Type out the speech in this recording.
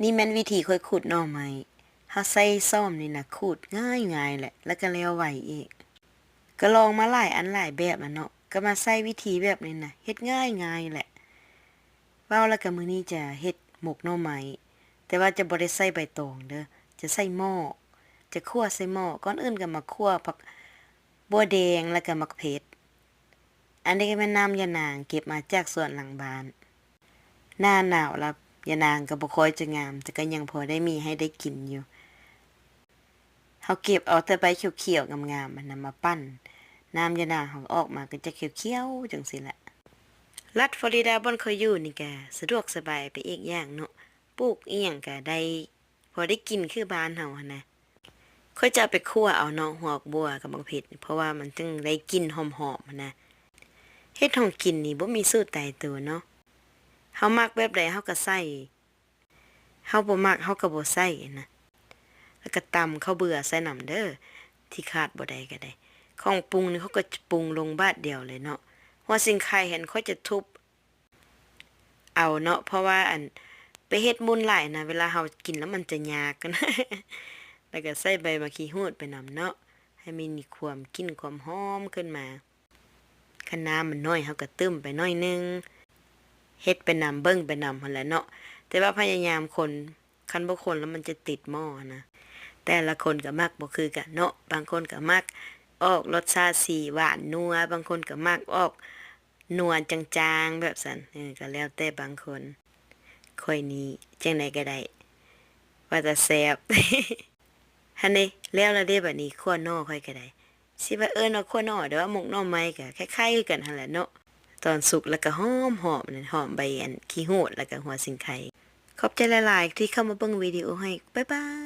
ນີ້ແມ່ນວິທີຂ້ອຍຂູດໜໍ່ໄມ້. ເຮົາໃຊ້ຊ້ອມນີ້ນະ ຂູດງ່າຍໆແຫຼະ ແລ້ວກໍແລ້ວໄວອີກ. ກໍລອງມາຫຼາຍອັນຫຼາຍແບບລະເນາະ, ກໍມາໃຊ້ວິທີແບບນີ້ນະ ເຮັດງ່າຍໆແຫຼະ. ເວົ້າແລ້ວກໍມື້ນີ້ຈະເຮັດໝົກໜໍ່ໄມ້, ແຕ່ວ່າຈະບໍ່ໄດ້ໃສ່ໃບຕອງເດີ້, ຈະໃສ່ໝໍ້, ຈະຂົ້ວໃສ່ໝໍ້. ກ່ອນອື່ນກໍມາຂົ້ວຜັກບົວແດງ ແລ້ວກໍໝາກເຜັດ. ອັນນີ້ກໍແມ່ນນ້ຳຍານາງເກັບມາຈາກສວນຫຼັງບ້ານ. ໜ້າໜາວລະ ຍານາງກໍບໍ່ຄ່ອຍຈະງາມ, ແຕ່ກໍຍັງພໍໄດ້ມີໃຫ້ໄດ້ກິນຢູ່. ເຮົາເກັບເອົາແຕ່ໃບຂຽວໆງາມໆຫັ້ນນະມາປັ່ນ, ນ້ຳຍານາງເຮົາອອກມາກໍຈະຂຽວໆຈັ່ງຊີ້ແຫຼະ. ລັດຟລໍຣິດາບ່ອນຂ້ອຍຢູ່ນີ້ກະສະດວກສະບາຍໄປອີກຢ່າງເນາະ, ປູກອີ່ຫຍັງກະໄດ້ ພໍໄດ້ກິນຄືບ້ານເຮົາຫັ້ນນະ. ຂ້ອຍຈະເອົາໄປຂົ້ວເອົາເນາະ ຫົວບັວກັບໝາກເຜັດ, ເພາະວ່າມັນຈຶ່ງໄດ້ກິ່ນຫອມໆຫັ້ນນະ. ເຮັດຂອງກິນນີ້ບໍ່ມີສູດຕາຍຕົວເນາະ, ເຮົາມັກແບບໃດເຮົາກໍໃສ່, ເຮົາບໍ່ມັກເຮົາກໍບໍ່ໃສ່ນະ. ແລ້ວກໍຕຳເຂົ້າເບືອໃສ່ນຳເດີ້, ທີ່ຂາດບໍ່ໄດ້ກໍໄດ້ ຂອງປຸງນີ້ ເຮົາກໍຈະປຸງລົງບາດດຽວເລີຍເນາະ. ຫົວສີໄຄຫັ້ນ ຂ້ອຍຈະທຸບ ເອົາເນາະ, ເພາະວ່າ ອັນ ໄປເຮັດໝຸ່ນຫຼາຍນະ ເວລາເຮົາກິນແລ້ວມັນຈະຍາກນະ. ແລ້ວກໍໃສ່ໃບໝາກຂີ້ຫູດໄປນຳເນາະ, ໃຫ້ມີຄວາມກິ່ນຄວາມຫອມຂຶ້ນມາ. ຄັນນ້ຳມັນໜ້ອຍ ເຮົາກໍຕື່ມໄປໜ້ອຍໜຶ່ງ, ເຮັດໄປນຳ ເບິ່ງໄປນຳຫັ້ນແຫຼະເນາະ. ແຕ່ວ່າພະຍາຍາມຄົນ, ຄັນບໍ່ຄົນແລ້ວມັນຈະຕິດໝໍ້ນະ. ແຕ່ລະຄົນກໍມັກບໍ່ຄືກັນເນາະ, ບາງຄົນກໍມັກອອກລົດຊາດສີຫວານນົວ, ບາງຄົນກໍມັກອອກ ນົວຈາງໆແບບຊັ້ນ, ເອີ ກໍແລ້ວແຕ່ບາງຄົນ. ຂ້ອຍນີ້ຈັ່ງໃດກໍໄດ້ ວ່າແຕ່ແຊບ. ຫັ້ນເດ້ ແລ້ວລະເດ້ ບາດນີ້ຂົ້ວໜໍ່ຂ້ອຍກໍໄດ້. ຊິວ່າເອີ້ນວ່າຂົ້ວໜໍ່ ຫຼືວ່າໝົກໜໍ່ໄມ້ກໍຄ້າຍໆຄືກັນຫັ້ນແຫຼະເນາະ. ຕອນສຸກແລ້ວກໍຫອມໆ ຫອມໃບອັນຂີ້ຫູດ ແລ້ວກໍຫົວສີໄຄ. ຂອບໃຈຫຼາຍໆທີ່ເຂົ້າມາເບິ່ງວິດີໂອໃຫ້. ບາຍບາຍ.